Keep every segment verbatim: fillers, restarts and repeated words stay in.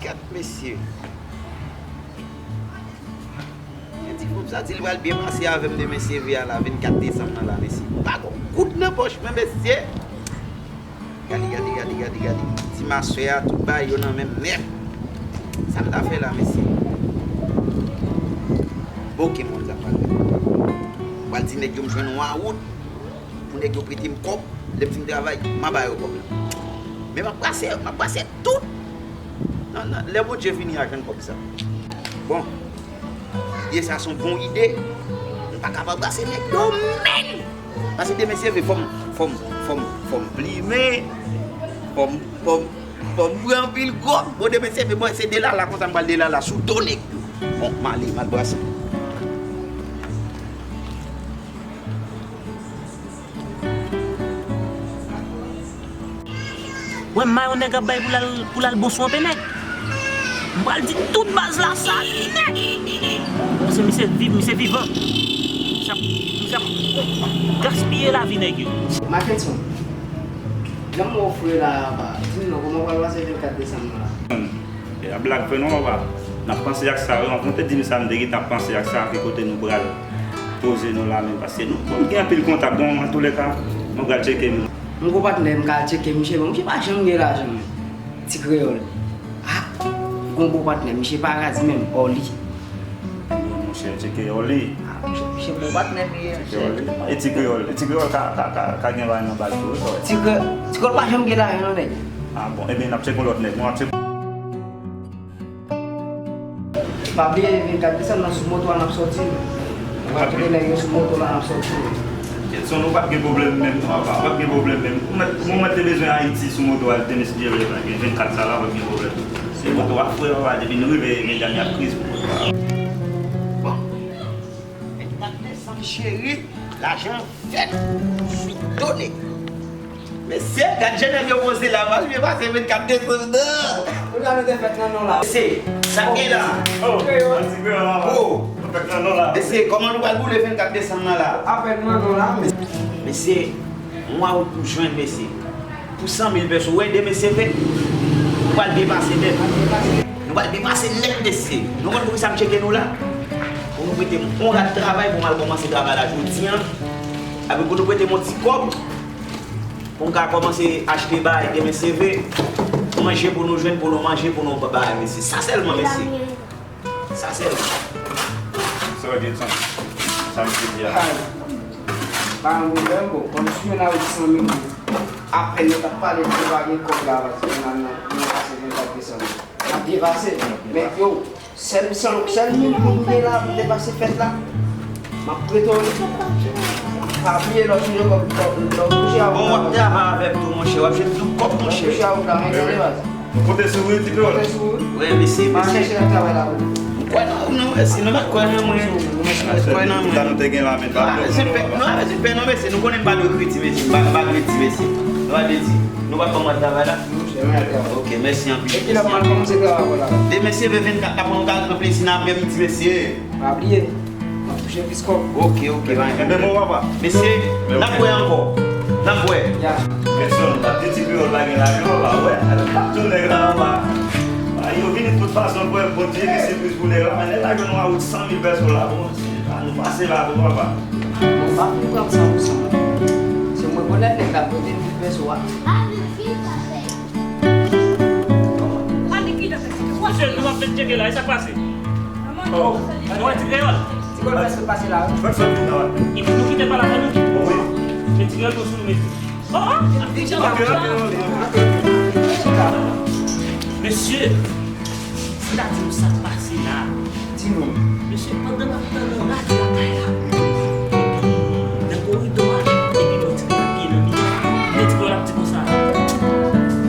Gad mesye. Men ti fanm sa di l pral byen pase avè m demen seve a la, vennkat desanm nan la, mesye. M pa gon goud nan pòch mwen, mesye. Gade, gade, gade, gade, gade. Ti maswè a, tout bagay yo nan men m nèt. Sa m ta fè la, mesye? Bon, oke, mwen sa pral fè. Pral di nèg yo m jwenn yon awout pou nèg yo prete m kòb. Lè m fin travay, m a ba yo kòb la. Men m ap brase, m ap brase tout. Nan, nan, lè Bondye vini a jwenn kòb sa. Bon, ide sa se yon bon ide. M pa ka pa brase nèg yo, men! Paske demen seve, fò m, fò m, fò m, fò m plimen, fò m, fò m, fò m pran anpil kòb. Bon, demen seve, bon, se delala konsa m pral delala sou do nèg yo. Bon, m ale, m al brase. Wè, m ma yon nèg ap bay pou l al, pou l al bon sou anpe nèg. M pral di tout baz la sa nèt. Paske misye viv, misye vivan. Misye ap, misye ap gaspiye lavi nèg yo. Mackenson, jan m wè w fre la, di m non, kòman w pral pase vennkat desanm nan la? E a blag vre non, papa. N ap panse ak sa, wi. Anvan w te di m sa, m te gentan ap panse ak sa, ki kote nou pral poze nou la menm. Paske nou, bon, nou gen anpil kontak. Bon, antouleka, mwen pral tcheke nou. Yon gwo patnè m ka al tcheke misye, bon, misye pa janm gen lajan, men. Ti kreyòl. Ah, yon gwo patnè, misye pa raz menm, Orly. Monchè, tcheke Orly. Ah, monchè, misye bon patnè m ye. Tcheke Orly. E ti kreyòl, e ti kreyòl ka, ka, ka, ka gen bagay nan bal tou, wi, frè. Ti kreyòl, ti kreyòl pa janm gen lajan, non, nèg. Ah, bon, ebyen, n ap tcheke yon lòt nèg. Nou ap tcheke. Pa bliye, vennkat desanm nan sou moto a n ap sòti. Nou pral kite nèg yo sou moto la, n ap sòti. Edson, nou p ap gen pwoblèm menm, non, papa, p ap gen pwoblèm menm. Ou mèt, ou mèt te bezwen Ayiti sou moto a, te mesye vle pa gen vennkat sa la, p ap gen pwoblèm. Se moto a fre, papa, depi nou rive, medam y ap kriz pou moto a. Bon. Vennkat desanm, cheri, lajan fèt sou do nèg. Mesye, gad jan nèg yo poze la, m al byen pase vennkat desanm nan. Kounye a nou te fèt nan non la. Mesye, sa k gen la? Oh, ti kreyòl, papa. Oh. Nou fèt nan non la. Mesye, kòman nou pral boule vennkat desanm nan la? Apèn nan non la. Mesye, yon awout m jwenn, mesye. Pou san mil pèso, w ede mesye vre. Nou pral depase nèt. Nou pral depase nèt, mesye. Nou konn poukisa m tcheke nou la? Pou nou prete m yon rad travay pou m al kòmanse travay la jodi a. Epi pou nou prete m yon ti kòb pou m ka kòmanse achte bagay demen seve. Manje pou nou jwenn, pou nou manje, pou nou bay, mesye. Sa sèlman, mesye. Sa sèlman. Sa w di, Edson? Sa misye di a? Ay, pa gen pwoblèm, bon. Kòm si yo nan san mil, apèn yo t ap pale de pa gen kòb la, paske nou nan, nou pase vennkat desanm. N ap depase. Men yo, sèl, sèl, sèl mil goud m gen la pou depase fèt la. M ap prete w li. Pa bliye lè w sonje kòb, lè w touche a. Bon, w ap travay avè m tou, monchè. W ap jwenn tout kòb, monchè. Lè w touche a, w travay, tande, baz. Nou konte sou ou wi, ti kreyòl. Wi, mesye, mesye. M kwè nan ou, non, mesye. Nou mèt kwè nan mwen. Nou mèt kwè nan mwen. Tout la nou te gen la, men pa. Non, se pè, non, se pè, non, mesye. Nou konnen m pa dwe kredi, mesye. M pa, m pa kredi, mesye. Nou pa dwe di. Nou pa ban mwen travay la? Ok, mèsi anpil, mesye. Epi lè m al kòmanse travay la. Demen se vennkat la pou nou ka pran plezi nan aprèmidi, mesye. Pa bliye, m ap touche plis kòb. Ok, ok, pa gen pwoblèm. Mesye, n ap wè ankò. N ap wè. Ya. Edson, n ap di ti kreyòl pa gen lajan, pa wè. Tout nèg la anba. Ay, yo vini tout fason, kwè, Bondye gen sipriz pou nèg la. Men nèg la jwenn yon awout san mil pèso la, bon, nou pase la, bon, papa. Bon, pa vin pran m san pou san. Se mwen konèt nèg la pote mil pèso a. Mesye, nou ap fè tcheke la, e sa k pase? Oh, nou wè ti kreyòl? Ti kreyòl prèske pase la, wi. Epi nou kite pale avè nou? Wi. Men ti kreyòl tou sou nou, mesye. Oh, oh, ap vin chita. Ok, ok, ok, ok. Mesye, si ta di nou sa k pase la. Di nou. Mesye, pandan n ap tann radyo lakay la, epi nan koridò a, epi mwen tire pye nan mitan, men ti kreyòl ap di konsa,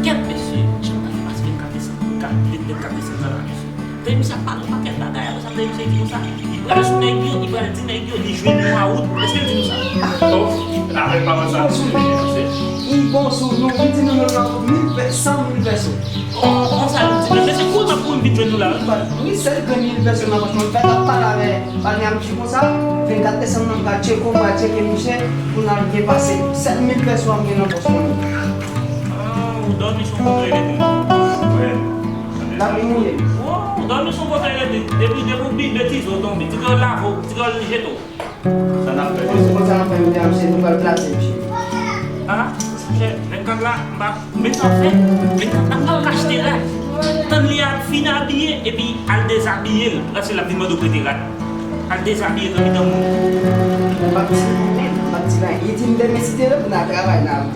kèt mesye, jan m ta fè pase vennkat desanm, vennkat, vennkat desanm nan la, mesye. Tande misye ap pale yon pakèt bagay, apre sa, tande misye di konsa, li pral sou nèg yo, li pral di nèg yo, li jwenn yon awout, èske l di nou sa? Oh, avèk pawòl sa, mesye, li bon sou nou, li di nou yon awout mil pè, san mil pèso. Oh, konsa nou di, men se kouri m ap kouri m vin jwenn nou la, wi. Wi, sèl grenn mil pèso nan pòch mwen, fèk ap pale avè, pale avè misye konsa, vennkat desanm nan m pral tcheke w, pral tcheke misye, pou n al byen pase. Sèl mil pèso a m gen nan pòch mwen. Ah, ou dòmi sou kote w rete. Wi. L ap vin mouye. Yo tonbe. Ti kreyòl lave w, ti kreyòl li jete w. Sa n ap fè? Konsa n ap fè, mesye, nou pral plase, mesye. Ah, mesye, men kat la, m pa, men sa fè, men kat la, al achte rad. Tann li al fin abiye, epi al dezabiye l. Paske l ap vin mande w prete rad. Al dezabiye nan mitan moun. M ap di li menm, m ap di bagay. Li di m demen si te lè pou n al travay nan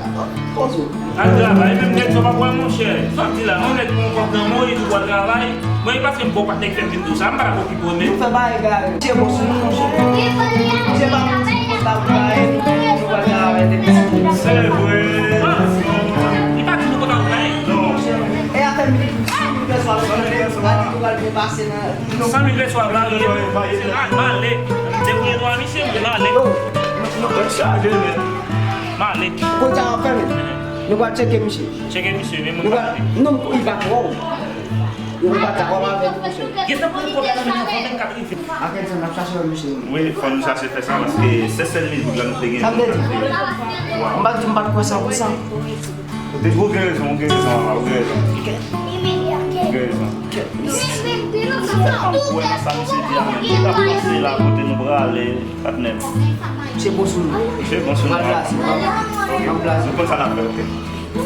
Al travay, menm nèg sa w pa kwè, monchè. Sa w di la, yon nèg pran yon kòb nan men w, li di w pral travay. Mwen, e paske m bon patnè k fè m vin di w sa, m pa t ap okipe w, men. Nou fè bagay gare. Misye bon sou nou, monchè. Misye pa konn di nou konn ta pou bagay, nou pral travay depi si. Se vre. Ah, li pa di nou konn ta pou bagay. Non. E afè m, san mil pèswa, san mil pèswa, nou pral depase nan, san mil pèswa, varye. Se mal, male. Debouye nou a misye, male. Yo, nou, nou, nou chaje, men. Male. Kote a w ap fè, men? Nou pral tcheke misye. Tcheke misye, men moun pa vle. Non, li pa twò. Yo, li pa dakò avèk misye. Gen tan pou yon pwoblèm nan vennkat rive. Akenson, n ap chache wè misye. Wi, fò nou chache fè sa, paske se sèl mizik la nou te gen. Sa m te di. M pa t di m pa t kwè san pou san. Ou gen rezon, ou gen rezon, papa, ou gen rezon. Ou gen rezon. Ou wè nan sa misye di a, men tout ap panse la, kote nou prale, patnè m. Misye bon sou nou. Misye bon sou nou. M ap plase, m ap plase. Nou konn sa n ap fè, oke.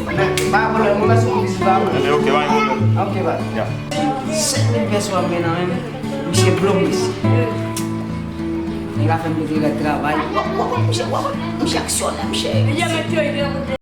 Pa gen pwoblèm, mwen mèsi pou vizit la. Ebyen, oke, pa gen pwoblèm. Oke, bye. Ya. Sèt mil pèswa mwen nan men m, misye blòm mesye. Nèg la fè m mete rèd travay. Wap, wap, wap, misye, wap, wap, misye aksyonè, misye.